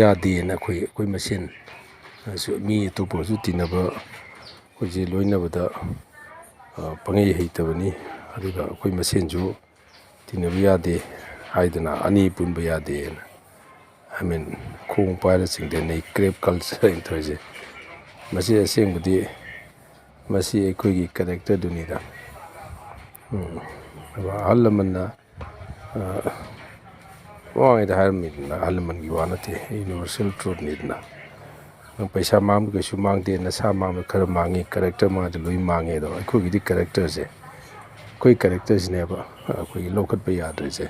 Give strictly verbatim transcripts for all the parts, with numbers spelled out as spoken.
ꯌꯥꯗꯦꯅ ꯑꯩꯈꯣꯏ, ꯑꯩꯈꯣꯏ ꯃꯁꯦꯟ, ꯑ, ꯁꯨ-, ꯃꯤ ꯑꯇꯣꯞꯄꯒꯁꯨ ꯇꯤꯟꯅꯕ, ꯑꯩꯈꯣꯏꯁꯦ ꯂꯣꯏꯅꯕꯗ, ꯑ, ꯄꯪꯍꯩ ꯍꯩꯇꯕꯅꯤ꯫ ꯑꯗꯨꯒ ꯑꯩꯈꯣꯏ ꯃꯁꯦꯟꯁꯨ ꯇꯤꯟꯅꯕ ꯌꯥꯗꯦ ꯍꯥꯏꯗꯅ ꯑꯅꯤ ꯄꯨꯟꯕ ꯌꯥꯗꯦꯅ, I mean, ꯈꯣꯡ ꯄꯥꯏꯔ ꯆꯤꯡꯊꯅꯩ, crab culture ꯍꯥꯏꯅ ꯇꯧꯔꯤꯁꯦ꯫ ꯃꯁꯤ ꯑꯁꯦꯡꯕꯗꯤ, ꯃꯁꯤ ꯑꯩꯈꯣꯏꯒꯤ characterꯗꯨꯅꯤꯗ꯫ ꯎꯝ꯫ ꯑꯗꯣ ꯑꯍꯜ ꯂꯃꯟꯅ, ꯑ, ꯃꯃꯥꯡꯉꯩꯗ ꯍꯥꯏꯔꯝꯃꯤꯗꯅ, ꯑꯍꯜ ꯂꯃꯟꯒꯤ ꯋꯥ ꯅꯠꯇꯦ, universal truthꯅꯤꯗꯅ꯫ ꯅꯪ ꯄꯩꯁꯥ ꯃꯥꯡꯕ ꯀꯩꯁꯨ ꯃꯥꯡꯗꯦ, ꯅꯁꯥ ꯃꯥꯡꯕ ꯈꯔ ꯃꯥꯡꯉꯤ, character ꯃꯥꯡꯉꯗꯤ ꯂꯣꯏ ꯃꯥꯡꯉꯦ꯫ ꯑꯗꯣ ꯑꯩꯈꯣꯏꯒꯤꯗꯤ characterꯁꯦ, ꯑꯩꯈꯣꯏ characterꯁꯤꯅꯦꯕ ꯑꯩꯈꯣꯏꯒꯤ ꯂꯧꯈꯠꯄ ꯌꯥꯗ꯭ꯔꯤꯁꯦ꯫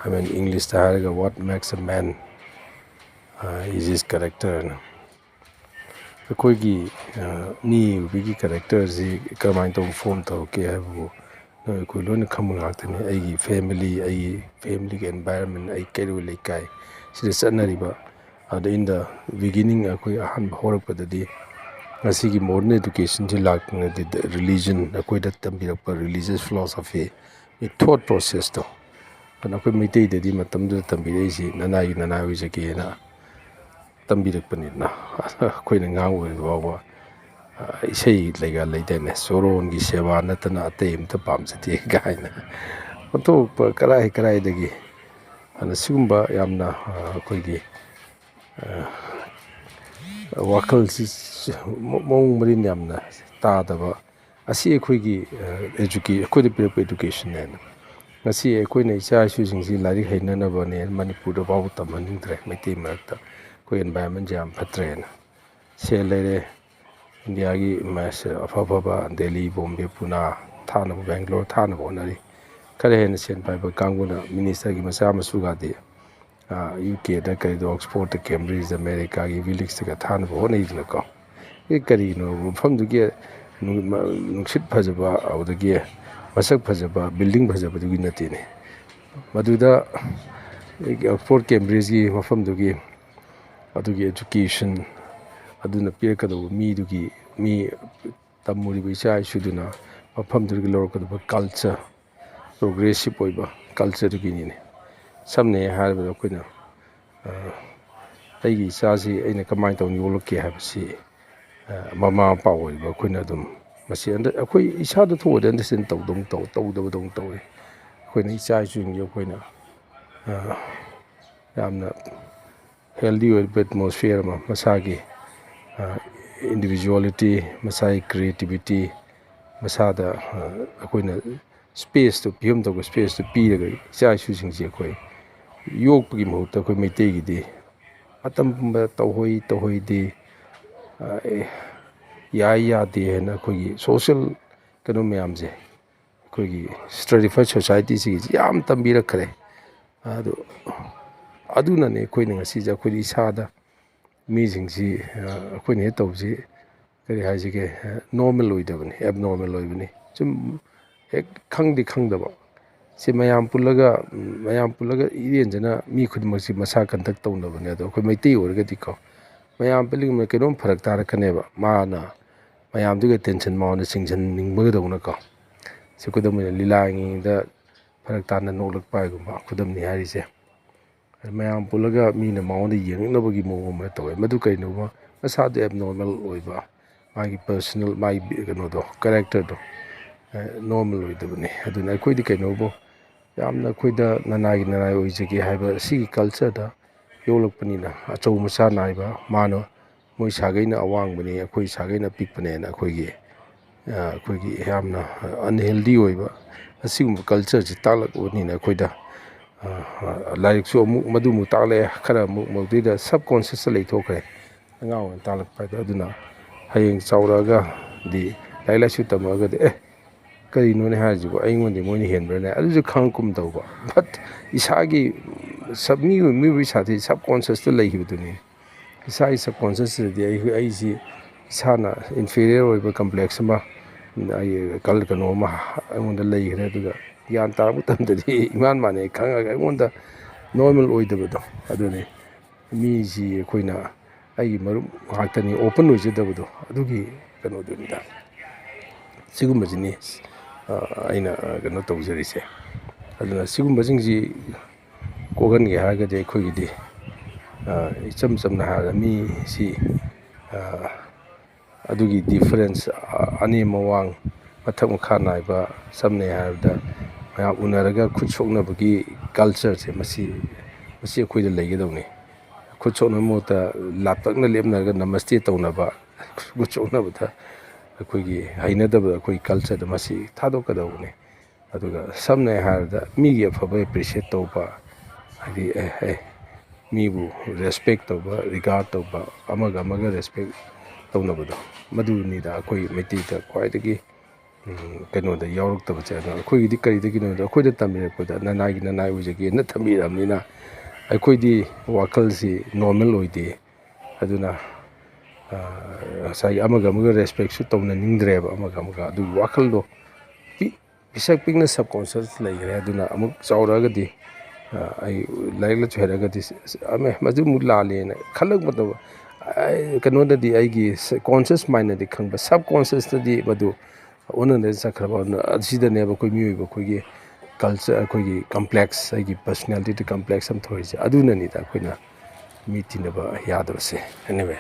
I mean, Englishꯇ ꯍꯥꯏꯔꯒ, "What makes a man, uh, is his character" ꯍꯥꯏꯅ꯫ ꯑꯩꯈꯣꯏꯒꯤ, ꯑ, ꯃꯤ ꯑꯣꯏꯕꯒꯤ characterꯁꯤ ꯀꯔꯝꯍꯥꯏꯅ ꯇꯧꯕ form ꯇꯧꯔꯛꯀꯦ ꯍꯥꯏꯕꯕꯨ, ꯅꯣꯏ ꯑꯩꯈꯣꯏ ꯂꯣꯏꯅ ꯈꯪꯕ ꯉꯥꯛꯇꯅꯤ꯫ ꯑꯩꯒꯤ family, ꯑꯩꯒꯤ familyꯒꯤ environment, ꯑꯩ ꯀꯩꯔꯣꯏ ꯂꯩꯀꯥꯏ ꯁꯤꯗ ꯆꯠꯅꯔꯤꯕ, ꯑꯗ in the beginning, ꯑꯩꯈꯣꯏ ꯑꯍꯥꯟꯕ ꯍꯧꯔꯛꯄꯗꯗꯤ ꯉꯁꯤꯒꯤ modern educationꯁꯤ ꯂꯥꯛꯇ꯭ꯔꯤꯉꯩꯗ religion, ꯑꯩꯈꯣꯏꯗ ꯇꯝꯕꯤꯔꯛꯄ religious philosophy, thought processꯇꯣ, ꯑꯗꯨꯅ ꯑꯩꯈꯣꯏ ꯃꯩꯇꯩꯗꯗꯤ ꯃꯇꯝꯗꯨꯗ ꯇꯝꯕꯤꯔꯛꯏꯁꯤ "ꯅꯅꯥꯏꯒꯤ ꯅꯅꯥꯏ ꯑꯣꯏꯖꯒꯦꯅ" ꯇꯝꯕꯤꯔꯛꯄꯅꯤꯗꯅ꯫ ꯑꯩꯈꯣꯏꯅ ꯑꯉꯥꯡ ꯑꯣꯏꯔꯤꯉꯩ ꯐꯥꯎꯕ, ꯑ, ꯏꯁꯩ ꯂꯩꯒ ꯂꯩꯗꯥꯏꯅꯦ, "ꯆꯣꯔꯣꯟꯒꯤ ꯁꯦꯕꯥ ꯅꯠꯇꯅ ꯑꯇꯩ ꯑꯃꯇ ꯄꯥꯝꯖꯗꯦ" ꯀꯥꯏꯅ꯫ ꯑꯣꯟꯊꯣꯛꯄ ꯀꯔꯥꯏ ꯀꯔꯥꯏꯗꯒꯤ꯫ ꯑꯗꯨꯅ ꯁꯤꯒꯨꯝꯕ ꯌꯥꯝꯅ, ꯑ, ꯑꯩꯈꯣꯏꯒꯤ, ꯑ, ꯋꯥꯈꯜꯁꯤ ꯃꯑꯣꯡ ꯃꯔꯤꯟ ꯌꯥꯝꯅ ꯇꯥꯗꯕ, ꯑꯁꯤ ꯑꯩꯈꯣꯏꯒꯤ, ꯑ, educa-, ꯑꯩꯈꯣꯏꯗ ꯄꯤꯔꯛꯄ educationꯅꯦꯅ꯫ ꯉꯁꯤ ꯑꯩꯈꯣꯏꯅ ꯏꯆꯥ ꯏꯁꯨꯁꯤꯡꯁꯤ ꯂꯥꯏꯔꯤꯛ ꯍꯩꯅꯅꯕꯅꯦ ꯃꯅꯤꯄꯨꯔꯗ ꯐꯥꯎꯕ ꯇꯝꯍꯟꯅꯤꯡꯗ꯭ꯔꯦ, ꯃꯩꯇꯩ ꯃꯔꯛꯇ꯫ ꯑꯩꯈꯣꯏ environmentꯁꯦ ꯌꯥꯝ ꯐꯠꯇ꯭ꯔꯦꯅ꯫ ꯁꯦꯜ ꯂꯩꯔꯦ, ꯏꯟꯗꯤꯌꯥꯒꯤ ꯃ-, ꯑꯐ ꯑꯐꯕ ꯗꯦꯜꯂꯤ, ꯕꯣꯝꯕꯦ, ꯄꯨꯅꯥ ꯊꯥꯅꯕ, ꯕꯦꯡꯒ꯭ꯂꯣꯔ ꯊꯥꯅꯕ ꯍꯣꯠꯅꯔꯤ꯫ ꯈꯔ ꯍꯦꯟꯅ ꯁꯦꯟ ꯄꯥꯏꯕ ꯀꯥꯡꯕꯨꯅ ministerꯒꯤ ꯃꯆꯥ ꯃꯁꯨꯒꯗꯤ, ꯑ, UKꯗ ꯀꯔꯤꯗ, Oxfordꯇ, Cambridgeꯇ, ꯑꯃꯦꯔꯤꯀꯥꯒꯤ Ivy Leagueꯁꯤꯒ ꯊꯥꯅꯕ ꯍꯣꯠꯅꯩꯗꯅꯀꯣ꯫ ꯑꯦ, ꯀꯔꯤꯒꯤꯅꯣ? ꯃꯐꯝꯗꯨꯒꯤ ꯅꯨ-, ꯃ-, ꯅꯨꯡꯁꯤꯠ ꯐꯖꯕ, ꯑꯗꯨꯗꯒꯤ ꯃꯁꯛ ꯐꯖꯕ, building ꯐꯖꯕꯗꯨꯒꯤ ꯅꯠꯇꯦꯅꯦ꯫ ꯃꯗꯨꯗ Oxford, Cambridgeꯀꯤ ꯃꯐꯝꯗꯨꯒꯤ ꯑꯗꯨꯒꯤ education ꯑꯗꯨꯅ ꯄꯤꯔꯛꯀꯗꯧꯕ ꯃꯤꯗꯨꯒꯤ, ꯃꯤ ꯇꯝꯃꯨꯔꯤꯕ ꯏꯆꯥ ꯏꯁꯨꯗꯨꯅ ꯃꯐꯝꯗꯨꯗꯒꯤ ꯂꯧꯔꯛꯀꯗꯕ culture, progressive ꯑꯣꯏꯕ cultureꯗꯨꯒꯤꯅꯤꯅꯦ꯫ ꯁꯝꯅ ꯍꯦꯛ ꯍꯥꯏꯔꯕꯗ ꯑꯩꯈꯣꯏꯅ ꯑꯩꯒꯤ ꯏꯆꯥꯁꯤ ꯑꯩꯅ ꯀꯃꯥꯏꯅ ꯇꯧꯅ ꯌꯣꯛꯂꯛꯀꯦ ꯍꯥꯏꯕꯁꯤ, ꯃꯃꯥ ꯃꯄꯥ ꯑꯣꯏꯔꯤꯕ ꯑꯩꯈꯣꯏꯅ ꯑꯗꯨꯝ ꯃꯁꯤ ꯑꯩꯈꯣꯏ ꯏꯁꯥꯗ ꯊꯣꯛꯑꯗꯤ ꯑꯟꯗꯔꯁꯇꯦꯟ ꯇꯧꯗꯧꯅ ꯇꯧ, ꯇꯧꯗꯕꯗꯧꯅ ꯇꯧꯏ꯫ ꯑꯩꯈꯣꯏꯅ ꯏꯆꯥ ꯏꯁꯨꯁꯤꯡꯁꯦ ꯑꯩꯈꯣꯏꯅ ꯌꯥꯝꯅ ꯍꯦꯜꯗꯤ ꯑꯣꯏꯕ ꯑꯦꯠꯃꯣꯁꯐꯤꯌꯔ ꯑꯃ, ꯃꯁꯥꯒꯤ ꯏꯟꯗꯤꯕꯤꯖꯨꯋꯦꯂꯤꯇꯤ, ꯃꯁꯥꯒꯤ ꯀ꯭ꯔꯤꯌꯦꯇꯤꯕꯤꯇꯤ, ꯃꯁꯥꯗ ꯑꯩꯈꯣꯏꯅ ꯁ꯭ꯄꯦꯁꯇꯨ, ꯄꯤꯐꯝ ꯊꯣꯛꯄ ꯁ꯭ꯄꯦꯁꯇꯨ ꯄꯤꯔꯒ ꯏꯆꯥ ꯏꯁꯨꯁꯤꯡꯁꯦ ꯑꯩꯈꯣꯏ ꯌꯣꯛꯄꯒꯤ ꯃꯍꯨꯠꯇ ꯑꯩꯈꯣꯏ ꯃꯩꯇꯩꯒꯤꯗꯤ ꯃꯇꯝ ꯄꯨꯝꯕ ꯇꯧꯍꯣꯏ ꯇꯧꯍꯣꯏꯗꯦ, ꯌꯥꯏ ꯌꯥꯗꯦ ꯍꯥꯏꯅ ꯑꯩꯈꯣꯏꯒꯤ ꯁꯣꯁꯦꯜ ꯀꯩꯅꯣ ꯃꯌꯥꯝꯁꯦ, ꯑꯩꯈꯣꯏꯒꯤ ꯁ꯭ꯇ꯭ꯔꯦꯇꯤꯐꯥꯏꯠ ꯁꯣꯁꯥꯏꯇꯤꯁꯤꯒꯤꯁꯤ ꯌꯥꯝ ꯇꯝꯕꯤꯔꯛꯈ꯭ꯔꯦ꯫ ꯑꯗꯨ, ꯑꯗꯨꯅꯅꯦ ꯑꯩꯈꯣꯏꯅ ꯉꯁꯤꯁꯦ ꯑꯩꯈꯣꯏꯗꯤ ꯏꯁꯥꯗ ꯃꯤꯁꯤꯡꯁꯤ, ꯑꯩꯈꯣꯏꯅ ꯍꯦꯛ ꯇꯧꯕꯁꯤ ꯀꯔꯤ ꯍꯥꯏꯁꯤꯒꯦ, ꯅꯣꯔꯃꯦꯜ ꯑꯣꯏꯗꯕꯅꯤ, ꯑꯦꯕꯅꯣꯔꯃꯦꯜ ꯑꯣꯏꯕꯅꯤ꯫ ꯁꯨꯝ ꯍꯦꯛ ꯈꯪꯗꯤ ꯈꯪꯗꯕ꯫ ꯁꯤ ꯃꯌꯥꯝ ꯄꯨꯜꯂꯒ, ꯃꯌꯥꯝ ꯄꯨꯜꯂꯒ ꯏꯔꯦꯟꯖꯅ ꯃꯤ ꯈꯨꯗꯤꯡꯃꯛꯁꯤ ꯃꯁꯥ ꯀꯟꯗꯛ ꯇꯧꯅꯕꯅꯦ꯫ ꯑꯗꯣ ꯑꯩꯈꯣꯏ ꯃꯩꯇꯩ ꯑꯣꯏꯔꯒꯗꯤꯀꯣ, ꯃꯌꯥꯝ ꯄꯨꯜꯂꯤꯉꯩ ꯀꯩꯅꯣꯝ ꯐꯔꯛ ꯇꯥꯔꯛꯀꯅꯦꯕ꯫ ꯃꯥꯅ ꯃꯌꯥꯝꯗꯨꯒꯤ ꯑꯦꯇꯦꯟꯁꯟ ꯃꯉꯣꯟꯗ ꯆꯤꯡꯁꯤꯟꯅꯤꯡꯕꯒꯗꯧꯅꯀꯣ꯫ ꯁꯤ ꯈꯨꯗꯝ ꯑꯣꯏꯅ ꯂꯤꯂꯥ ꯌꯦꯡꯉꯤꯉꯩꯗ ꯐꯔꯛ ꯇꯥꯅ ꯅꯣꯛꯂꯛꯄ ꯍꯥꯏꯒꯨꯝꯕ ꯈꯨꯗꯝꯅꯤ ꯍꯥꯏꯔꯤꯁꯦ꯫ ꯃꯌꯥꯝ ꯄꯨꯜꯂꯒ ꯃꯤꯅ ꯃꯉꯣꯟꯗ ꯌꯦꯡꯅꯤꯡꯅꯕꯒꯤ ꯃꯑꯣꯡ ꯑꯃ ꯇꯧꯋꯦ꯫ ꯃꯗꯨ ꯀꯩꯅꯣꯕ? ꯃꯁꯥꯗꯨ ꯑꯦꯕꯅꯣꯔꯃꯦꯜ ꯑꯣꯏꯕ, ꯃꯥꯒꯤ ꯄꯔꯁꯣꯅꯦꯜ, ꯃꯥꯒꯤ ꯀꯩꯅꯣꯗꯣ, ꯀꯦꯔꯦꯛꯇꯔꯗꯣ ꯅꯣꯔꯃꯦꯜ ꯑꯣꯏꯗꯕꯅꯤ꯫ ꯑꯗꯨꯅ ꯑꯩꯈꯣꯏꯗꯤ ꯀꯩꯅꯣꯕꯨ ꯌꯥꯝꯅ ꯑꯩꯈꯣꯏꯗ ꯅꯅꯥꯏꯒꯤ ꯅꯅꯥꯏ ꯑꯣꯏꯖꯒꯦ ꯍꯥꯏꯕ ꯁꯤꯒꯤ ꯀꯜꯆꯔꯗ ꯌꯣꯛꯂꯛꯄꯅꯤꯅ ꯑꯆꯧ ꯃꯆꯥ ꯅꯥꯏꯕ, ꯃꯥꯅ, ꯃꯣꯏ ꯁꯥꯒꯩꯅ ꯑꯋꯥꯡꯕꯅꯤ, ꯑꯩꯈꯣꯏ ꯁꯥꯒꯩꯅ ꯑꯄꯤꯛꯄꯅꯦꯅ ꯑꯩꯈꯣꯏꯒꯤ, ꯑꯩꯈꯣꯏꯒꯤ ꯌꯥꯝꯅ ꯑꯟꯍꯦꯜꯗꯤ ꯑꯣꯏꯕ ꯑꯁꯤꯒꯨꯝꯕ ꯀꯜꯆꯔꯁꯤ ꯇꯥꯛꯂꯛꯄꯅꯤꯅ ꯑꯩꯈꯣꯏꯗ ꯂꯥꯏꯔꯤꯛꯁꯨ ꯑꯃꯨꯛ ꯃꯗꯨꯃꯨꯛ ꯇꯥꯛꯂꯛꯑꯦ, ꯈꯔ ꯑꯃꯨꯛ ꯃꯗꯨꯗꯩꯗ ꯁꯕꯀꯣꯟꯁꯤꯌꯁꯇ ꯂꯩꯊꯣꯛꯈ꯭ꯔꯦ꯫ ꯑꯉꯥꯡ ꯑꯣꯏꯅ ꯇꯥꯛꯂꯛꯄ ꯍꯥꯏꯗꯣ꯫ ꯑꯗꯨꯅ ꯍꯌꯦꯡ ꯆꯥꯎꯔꯛꯑꯒꯗꯤ, ꯂꯥꯏꯔꯤꯛ ꯂꯥꯏꯁꯨ ꯇꯝꯃꯛꯑꯒꯗꯤ, "ꯑꯦ, ꯀꯔꯤꯅꯣꯅꯦ ꯍꯥꯏꯔꯤꯁꯤꯕꯣ? ꯑꯩꯉꯣꯟꯗꯤ ꯃꯣꯏꯅ ꯍꯦꯟꯕ꯭ꯔꯅꯦ?" ꯑꯗꯨꯁꯨ ꯈꯪꯉꯛꯀꯨꯝ ꯇꯧꯕ꯫ ꯕꯠ ꯏꯁꯥꯒꯤ ꯁꯕ-, ꯃꯤꯑꯣꯏ-, ꯃꯤꯑꯣꯏꯕꯒꯤ ꯏꯁꯥꯗꯤ ꯁꯕꯀꯣꯟꯁꯤꯌꯁꯇ ꯂꯩꯈꯤꯕꯗꯨꯅꯤ꯫ ꯏꯁꯥꯒꯤ ꯁꯕꯀꯣꯟꯁꯤꯌꯁꯇꯗꯤ ꯑꯩ, ꯑꯩꯁꯤ ꯏꯁꯥꯅ ꯏꯟꯐꯤꯔꯤꯌꯔ ꯑꯣꯏꯕ ꯀꯝꯄ꯭ꯂꯦꯛꯁ ꯑꯃ, ꯑꯩ ꯀꯜ-, ꯀꯩꯅꯣ ꯑꯃ ꯑꯩꯉꯣꯟꯗ ꯂꯩꯈ꯭ꯔꯦ꯫ ꯑꯗꯨꯒ ꯒ꯭ꯌꯥꯟ ꯇꯥꯔꯛꯄ ꯃꯇꯝꯗꯗꯤ ꯏꯃꯥꯟ ꯃꯥꯟꯅꯩ ꯈꯪꯉꯒ ꯑꯩꯉꯣꯟꯗ ꯅꯣꯔꯃꯦꯜ ꯑꯣꯏꯗꯕꯗꯣ꯫ ꯑꯗꯨꯅꯤ ꯃꯤꯁꯤ ꯑꯩꯈꯣꯏꯅ ꯑꯩꯒꯤ ꯃꯔꯨꯞ ꯉꯥꯛꯇꯅꯤ, ꯑꯣꯄꯟ ꯑꯣꯏꯖꯗꯕꯗꯣ, ꯑꯗꯨꯒꯤ ꯀꯩꯅꯣꯗꯨꯅꯤꯗ꯫ ꯁꯤꯒꯨꯝꯕꯁꯤꯅꯤ, ꯑ, ꯑꯩꯅ, ꯑ, ꯀꯩꯅꯣ ꯇꯧꯖꯔꯤꯁꯦ꯫ ꯑꯗꯨꯅ ꯁꯤꯒꯨꯝꯕꯁꯤꯡꯁꯤ ꯀꯣꯛꯍꯟꯒꯦ ꯍꯥꯏꯔꯒꯗꯤ ꯑꯩꯈꯣꯏꯒꯤꯗꯤ ꯏꯆꯝ ꯆꯝꯅ ꯍꯥꯏꯔꯕꯗ ꯃꯤꯁꯤ ꯑꯗꯨꯒꯤ ꯗꯤꯐꯔꯦꯟꯁ, ꯑꯅꯦꯝ ꯑꯋꯥꯡ, ꯃꯊꯛ ꯃꯈꯥ ꯅꯥꯏꯕ, ꯁꯝꯅ ꯍꯥꯏꯔꯕꯗ ꯃꯌꯥꯝ ꯎꯅꯔꯒ ꯈꯨꯠ ꯁꯣꯛꯅꯕꯒꯤ ꯀꯜꯆꯔꯁꯦ ꯃꯁꯤ, ꯃꯁꯤ ꯑꯩꯈꯣꯏꯗ ꯂꯩꯒꯗꯧꯅꯤ꯫ ꯈꯨꯠ ꯁꯣꯛꯅꯕ ꯃꯍꯨꯠꯇ ꯂꯥꯞꯇꯛꯅ ꯂꯦꯞꯅꯔꯒ ꯅꯃꯁꯇꯦ ꯇꯧꯅꯕ, ꯈꯨꯠ ꯁꯣꯛꯅꯕꯗ ꯑꯩꯈꯣꯏꯒꯤ ꯍꯩꯅꯗꯕ ꯑꯩꯈꯣꯏ ꯀꯜꯆꯔꯗ ꯃꯁꯤ ꯊꯥꯗꯣꯛꯀꯗꯧꯕꯅꯤ꯫ ꯑꯗꯨꯒ ꯁꯝꯅ ꯍꯥꯏꯔꯕꯗ ꯃꯤꯒꯤ ꯑꯐꯕ ꯑꯦꯄ꯭ꯔꯤꯁꯤꯌꯦꯠ ꯇꯧꯕ, ꯍꯥꯏꯗꯤ ꯑꯦ ꯑꯦ ꯃꯤꯕꯨ ꯔꯦꯁꯄꯦꯛ ꯇꯧꯕ, ꯔꯤꯒꯥꯔꯠ ꯇꯧꯕ, ꯑꯃꯒ ꯑꯃꯒ ꯔꯦꯁꯄꯦꯛ ꯇꯧꯅꯕꯗꯣ, ꯃꯗꯨꯅꯤꯗ ꯑꯩꯈꯣꯏ ꯃꯩꯇꯩꯗ ꯈ꯭ꯋꯥꯏꯗꯒꯤ ꯎꯝ, ꯀꯩꯅꯣꯗ ꯌꯥꯎꯔꯛꯇꯕꯁꯦ꯫ ꯑꯗꯣ ꯑꯩꯈꯣꯏꯒꯤꯗꯤ ꯀꯔꯤꯗꯒꯤꯅꯣꯗ ꯑꯩꯈꯣꯏꯗ ꯇꯝꯕꯤꯔꯛꯄꯗ "ꯅꯅꯥꯏꯒꯤ ꯅꯅꯥꯏ ꯑꯣꯏꯖꯒꯦꯅ" ꯊꯝꯕꯤꯔꯕꯅꯤꯅ ꯑꯩꯈꯣꯏꯗꯤ ꯋꯥꯈꯜꯁꯤ ꯅꯣꯔꯃꯦꯜ ꯑꯣꯏꯗꯦ꯫ ꯑꯗꯨꯅ ꯉꯁꯥꯏꯒꯤ ꯑꯃꯒ ꯑꯃꯒ ꯔꯦꯁꯄꯦꯛꯁꯨ ꯇꯧꯅꯅꯤꯡꯗ꯭ꯔꯦꯕ꯫ ꯑꯃꯒ ꯑꯃꯒ ꯑꯗꯨꯒꯤ ꯋꯥꯈꯜꯗꯣ ꯄꯤꯛ ꯄꯤꯁꯛ ꯄꯤꯛꯅ ꯁꯕꯀꯣꯟꯁꯤꯌꯁ ꯂꯩꯈ꯭ꯔꯦ꯫ ꯑꯗꯨꯅ ꯑꯃꯨꯛ ꯆꯥꯎꯔꯛꯑꯒꯗꯤ ꯑꯩ ꯂꯥꯏꯔꯤꯛ ꯂꯥꯏꯁꯨ ꯍꯩꯔꯒꯗꯤ ꯑꯃ ꯃꯗꯨꯃꯨꯛ ꯂꯥꯜꯂꯦꯅ ꯈꯜꯂꯛꯄ ꯃꯇꯝꯗ ꯀꯩꯅꯣꯗꯗꯤ ꯑꯩꯒꯤ ꯀꯣꯟꯁꯤꯌꯁ ꯃꯥꯏꯟꯗꯗꯤ ꯈꯪꯕ, ꯁꯕꯀꯣꯟꯁꯤꯌꯁꯇꯗꯤ ꯃꯗꯨ ꯑꯣꯟꯅ ꯇꯩꯅ ꯆꯠꯈ꯭ꯔꯕ꯫ ꯑꯗꯨꯅ ꯑꯁꯤꯗꯅꯦꯕ ꯑꯩꯈꯣꯏ ꯃꯤꯑꯣꯏꯕ ꯑꯩꯈꯣꯏꯒꯤ ꯀꯜꯆꯔ, ꯑꯩꯈꯣꯏꯒꯤ ꯀꯝꯄ꯭ꯂꯦꯛꯁ, ꯑꯩꯒꯤ ꯄꯔꯁꯅꯦꯂꯤꯇꯤꯗ ꯀꯝꯄ꯭ꯂꯦꯛꯁ ꯑꯃ ꯊꯣꯛꯏꯁꯦ꯫ ꯑꯗꯨꯅꯅꯤꯗ ꯑꯩꯈꯣꯏꯅ ꯃꯤ ꯇꯤꯟꯅꯕ ꯌꯥꯗꯕꯁꯦ꯫ Anyway꯫